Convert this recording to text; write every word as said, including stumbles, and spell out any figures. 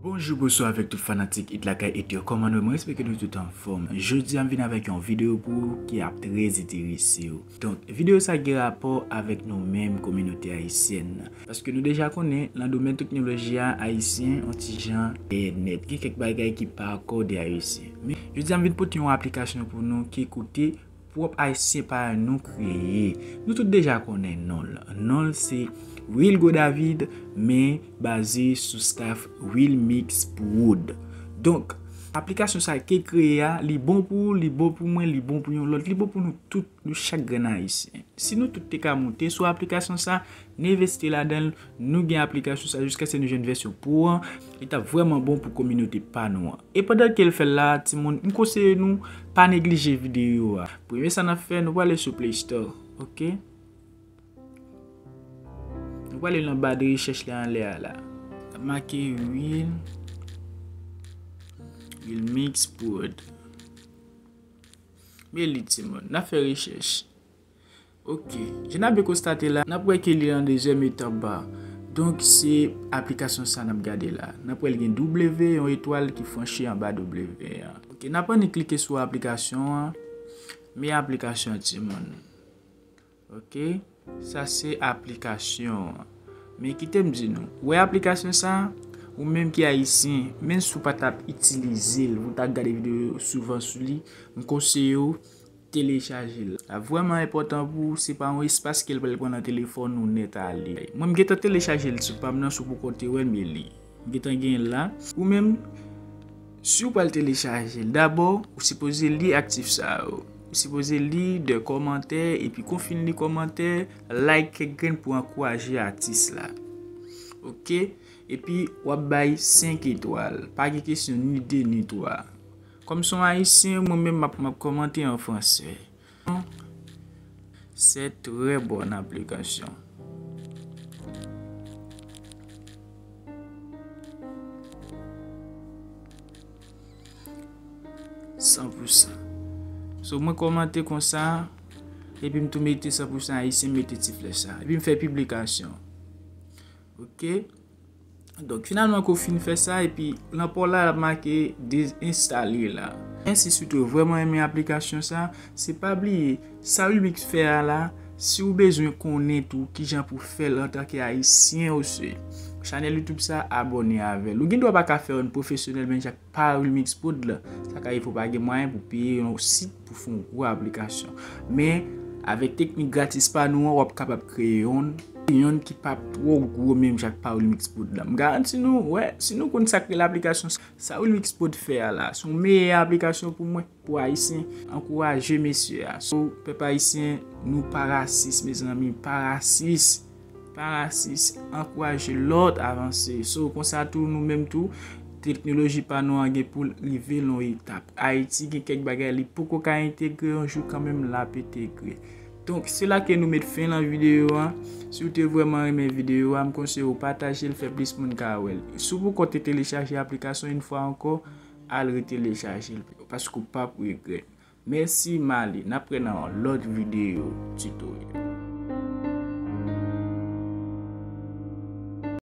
Bonjou, bonswa avèk tout fanatik It Lakay It Yo. Kòman nou ye? Mwen espere ke nou tout anfòm. Jodi a m vin avèk yon videyo pou ou ki ap trè enterese w. Donk, videyo sa gen rapò avèk nou menm kominote ayisyèn nan. Paske nou deja konnen, nan domèn teknoloji a, ayisyen yon ti jan dèyè nèt. Gen kèk bagay ki pa akòde ayisyen. Men, jodi a m vin pote yon aplikasyon pou nou ki koute pwòp ayisyen pa nou kreye. Nou tout deja konnen non l. Non l se Wilgo David, men baze sou staff Wilmix Prod. Donk, aplikasyon sa ke kreye a, li bon pou ou, li bon pou mwen, li bon pou yon lòt, li bon pou nou tout, nou chak grenn ayisyen. Si nou tout te ka moute sou aplikasyon sa, n envesti ladan l, nou gen aplikasyon sa jiskaske nou jwenn vèsyon pro an, li t ap vrèman bon pou kominote pa nou an. E pandan ke l fè l la, timoun, m konseye nou pa neglije videyo a. Premye sa n ap fè, nou prale sou Play Store, oke? Nou prale nan ba de rechèch la anlè a la. N ap make Will, Wilmix Prod. Men li, timoun, n ap fè rechèch. Oke, jan n ap byen konstate la, n ap wè ke li an dezyèm etap ba. Donk, se aplikasyon sa n ap gade la. N ap wè l gen W, yon etwal ki franchi anba W an. Oke, n ap annik klike sou aplikasyon an. Men aplikasyon an, timoun. Oke, sa se aplikasyon an. Men kite m di nou, ou wè aplikasyon sa, ou menm ki ayisyen, menm si w pa t ap itilize l, ou t ap gade videyo souvan sou li, m konseye w telechaje l. Sa vrèman enpòtan pou ou, se pa yon espas ke l pral pran nan telefòn ou nèt ale. Mwen, m gentan telechaje l sou pa m nan, si w poko te wè l, men li. M gentan gen l la. Ou menm, si w pral telechaje l, dabò, ou sipoze li aktif sa yo. Ou sipoze li de kòmantè, epi kon fin li kòmantè, like kèk grenn pou ankouraje atis la. Oke? Epi, w ap bay senk etwal. Pa gen kesyon ni de ni twa. Kòm se yon ayisyen, mwen menm m ap, m ap kòmante an fransè. C'est très bonne application. San pou san. So, mwen kòmante konsa, epi m tou mete san pou san ayisyen, m mete ti flèch sa. Epi m fè piblikasyon. Oke? Donk, finalman, ke w fin fè sa, epi nan pa w la, l ap make dezenstale la. Men si w te vrèman renmen aplikasyon sa, se pa bliye, sa Wilmix fè a la, si w bezwen konnen tou kijan pou w fè l antanke ayisyen ou se chanèl YouTube sa, abòne avè l. Ou gen dwa pa ka fè youn pwofesyonèl, men jan pa Wilmix Prod la, sa ka rive w pa gen mwayen pou peye yon sit pou fè yon gwo aplikasyon. Men, avèk teknik gratis pa nou an, w ap kapab kreye youn, youn ki p ap twò gwo menm jan ak pa Wilmix Prod la. M garanti nou, wè, si nou konn sa k rele aplikasyon sa Wilmix Prod fè a la, se yon meyè aplikasyon pou mwen, pou ayisyen, ankouraje mesye a. So, pèp ayisyen, nou pa rasis, mezanmi, pa rasis. Pa rasis, ankouraje lòt avanse. So, konsa tou, nou menm tou, teknoloji pa nou an gen pou l rive l yon etap. Ayiti gen kèk bagay li poko ka entegre, yon jou kanmenm l ap entegre. Donk, se la ke nou met fen nan videyo a. Si w te vrèman renmen videyo a, m konseye w pataje l, fè plis moun ka wè l. Si w poko te telechaje aplikasyon, yon fwa ankò, al retelechaje l, paske w p ap regrèt. Mèsi, m ale. N ap wè nan yon lòt videyo tutoriel.